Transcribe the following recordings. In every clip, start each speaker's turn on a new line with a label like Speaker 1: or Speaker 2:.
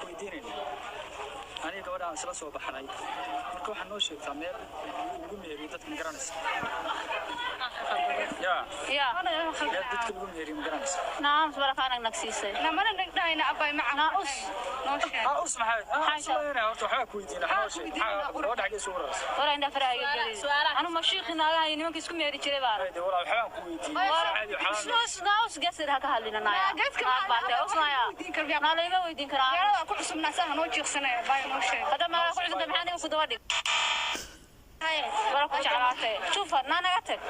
Speaker 1: Ku weydiinayna aniga gabadha aan isla soo baxnay. Marka waxaa noo sheegtaa meel lagu meheriyo dadka, ma garanaysa? Ya.
Speaker 2: Ya.
Speaker 1: Meel dadka lagu meheriyo, ma garanaysa?
Speaker 2: Naam, baraka nag nagsiisay.
Speaker 3: Namana nagdhahayna, abay macaan.
Speaker 2: Naa us.
Speaker 3: Noo sheeg.
Speaker 1: Ah, us maxay? Ah, us leeyahay. Horta waxbaa ku weydiina, waxaa noo sheeg. Maxaa gabadha xaggee isugu raraysa?
Speaker 2: Wala indha faraha iga gelin. Anu mashiikhi naagaha iyo nimanka isku meeri jiray baan.
Speaker 1: Hayde walaal, waxbaan ku weydiinay. Caadi waxaa
Speaker 2: Us naa us gasir ha ka hadlina naaya.
Speaker 3: Geedka
Speaker 2: Naag baa tahay, us naaya.
Speaker 3: weydiin karbiya.
Speaker 2: Naa layma weydiin karaa.
Speaker 3: Magaalada ku cusubnaa, saa noo jiiqsanaya, abay noo sheeg.
Speaker 2: Hadda magaalada ku cusubta, maxaa aniga ku daba dhig? Wala ku jeclaatay. Shufa, naa naga tag.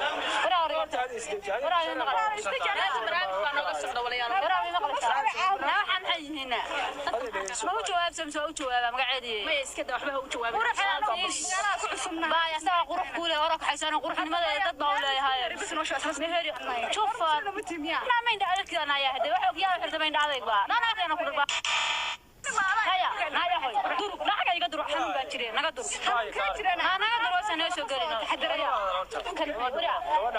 Speaker 2: Waraa hore.
Speaker 1: Horta hada isdeji.
Speaker 2: Waraa ima maqlaysaa.
Speaker 4: Meesha barnaamij baa nooga socda, walayaal.
Speaker 2: Waraa ima maqlaysaa. Naa waxaan maxay yihiin? Ma u jawaabsa mise waa u jawaabaa magaceedii?
Speaker 4: Maya, iska da, waxba ha u jawaabin.
Speaker 3: Magaalada ku cusubnaa.
Speaker 2: Baay, asaga qurux kuu leh, ora kaxaysan quruxnimada ee dad baa u leeyahay.
Speaker 3: Bas noo sheeg.
Speaker 2: Meheri, jufa. Naa ma indha adagtidan ayaa hade. Waxa ogyaal xirta ma indha adayg baa. Naa naagteena ku dharbaa. Haya, naya hoy. Durug, naxaga iga durug, xanuun baa jire, naga durug. Naa naga durug, san noo soo gelin. Kan wariya.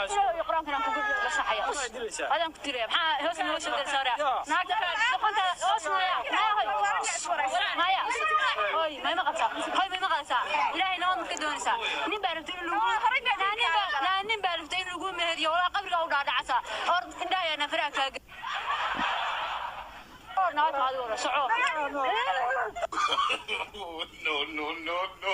Speaker 2: Ilaahu quraankan aan kugu masaxaya. Adaan ku tiraya. Maxaa hoos noo soo gelin sawra? Naagta doqonta hoos naya. Naya hoy. Naya. Hoy, ma ima qabtaa? Hoy, ma ima qabtaa? Ilaahay nabad ma ka doonaysaa? Nin baa rabtay in lagu naa nin baa rabtay in lagu meheriyo, walaa qabriga u dhaadhacasa. Or indhaha na faraha kaaga. Nabad qaadi wala soco.
Speaker 5: No, no, no, no.